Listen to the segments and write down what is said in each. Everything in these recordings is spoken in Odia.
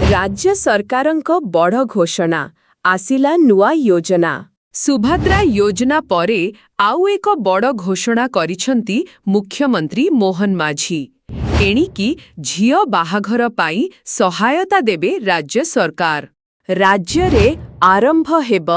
ରାଜ୍ୟ ସରକାରଙ୍କ ବଡ଼ ଘୋଷଣା, ଆସିଲା ନୂଆ ଯୋଜନା। ସୁଭଦ୍ରା ଯୋଜନା ପରେ ଆଉ ଏକ ବଡ଼ ଘୋଷଣା କରିଛନ୍ତି ମୁଖ୍ୟମନ୍ତ୍ରୀ ମୋହନ ମାଝୀ। ଏଣିକି ଝିଅ ବାହାଘର ପାଇଁ ସହାୟତା ଦେବେ ରାଜ୍ୟ ସରକାର। ରାଜ୍ୟରେ ଆରମ୍ଭ ହେବ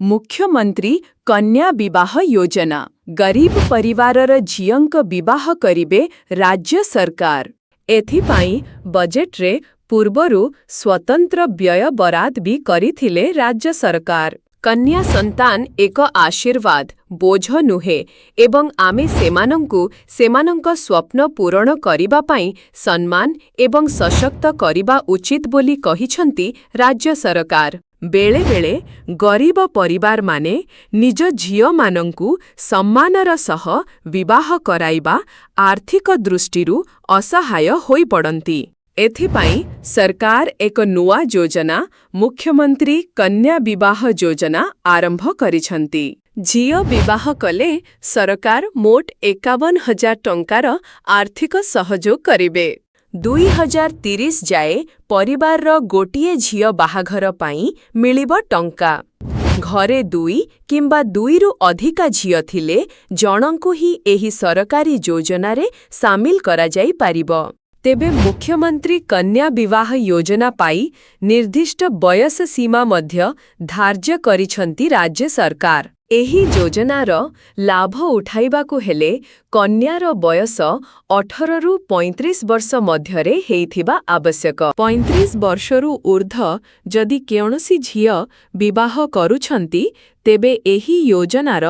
ମୁଖ୍ୟମନ୍ତ୍ରୀ କନ୍ୟା ବିବାହ ଯୋଜନା। ଗରିବ ପରିବାରର ଝିଅଙ୍କ ବିବାହ କରିବେ ରାଜ୍ୟ ସରକାର। ଏଥିପାଇଁ ବଜେଟ୍ରେ ପୂର୍ବରୁ ସ୍ୱତନ୍ତ୍ର ବ୍ୟୟ ବରାଦ ବି କରିଥିଲେ ରାଜ୍ୟ ସରକାର। କନ୍ୟା ସନ୍ତାନ ଏକ ଆଶୀର୍ବାଦ, ବୋଝ ନୁହେଁ ଏବଂ ଆମେ ସେମାନଙ୍କୁ ସେମାନଙ୍କ ସ୍ୱପ୍ନ ପୂରଣ କରିବା ପାଇଁ ସମ୍ମାନ ଏବଂ ସଶକ୍ତ କରିବା ଉଚିତ ବୋଲି କହିଛନ୍ତି ରାଜ୍ୟ ସରକାର। ବେଳେବେଳେ ଗରିବ ପରିବାରମାନେ ନିଜ ଝିଅମାନଙ୍କୁ ସମ୍ମାନର ସହ ବିବାହ କରାଇବା ଆର୍ଥିକ ଦୃଷ୍ଟିରୁ ଅସହାୟ ହୋଇପଡ଼ନ୍ତି। ଏଥିପାଇଁ ସରକାର ଏକ ନୂଆ ଯୋଜନା ମୁଖ୍ୟମନ୍ତ୍ରୀ କନ୍ୟା ବିବାହ ଯୋଜନା ଆରମ୍ଭ କରିଛନ୍ତି। ଝିଅ ବିବାହ କଲେ ସରକାର ମୋଟ 51,000 ଟଙ୍କାର ଆର୍ଥିକ ସହଯୋଗ କରିବେ। 2030 ଯାଏ ପରିବାରର ଗୋଟିଏ ଝିଅ ବାହାଘର ପାଇଁ ମିଳିବ ଟଙ୍କା। ଘରେ ଦୁଇ କିମ୍ବା ଦୁଇରୁ ଅଧିକା ଝିଅ ଥିଲେ ଜଣଙ୍କୁ ହିଁ ଏହି ସରକାରୀ ଯୋଜନାରେ ସାମିଲ କରାଯାଇପାରିବ। ତେବେ ମୁଖ୍ୟମନ୍ତ୍ରୀ କନ୍ୟା ବିବାହ ଯୋଜନା ପାଇଁ ନିର୍ଦ୍ଦିଷ୍ଟ ବୟସ ସୀମା ମଧ୍ୟ ଧାର୍ଯ୍ୟ କରିଛନ୍ତି ରାଜ୍ୟ ସରକାର। ଏହି ଯୋଜନାର ଲାଭ ଉଠାଇବାକୁ ହେଲେ କନ୍ୟାର ବୟସ 18ରୁ 35 ବର୍ଷ ମଧ୍ୟରେ ହେଇଥିବା ଆବଶ୍ୟକ। 35 ବର୍ଷରୁ ଊର୍ଦ୍ଧ୍ୱ ଯଦି କୌଣସି ଝିଅ ବିବାହ କରୁଛନ୍ତି, ତେବେ ଏହି ଯୋଜନାର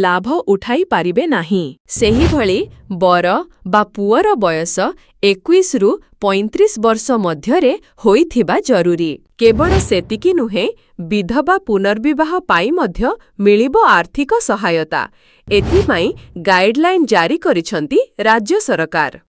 ଲାଭ ଉଠାଇ ପାରିବେ ନାହିଁ। ସେହିଭଳି ବର ବା ପୁଅର ବୟସ 21ରୁ 35 ବର୍ଷ ମଧ୍ୟରେ ହୋଇଥିବା ଜରୁରୀ। କେବଳ ସେତିକି ନୁହେଁ, ବିଧବା ପୁନର୍ବିବାହ ପାଇଁ ମଧ୍ୟ ମିଳିବ ଆର୍ଥିକ ସହାୟତା। ଏଥିପାଇଁ ଗାଇଡଲାଇନ୍ ଜାରି କରିଛନ୍ତି ରାଜ୍ୟ ସରକାର।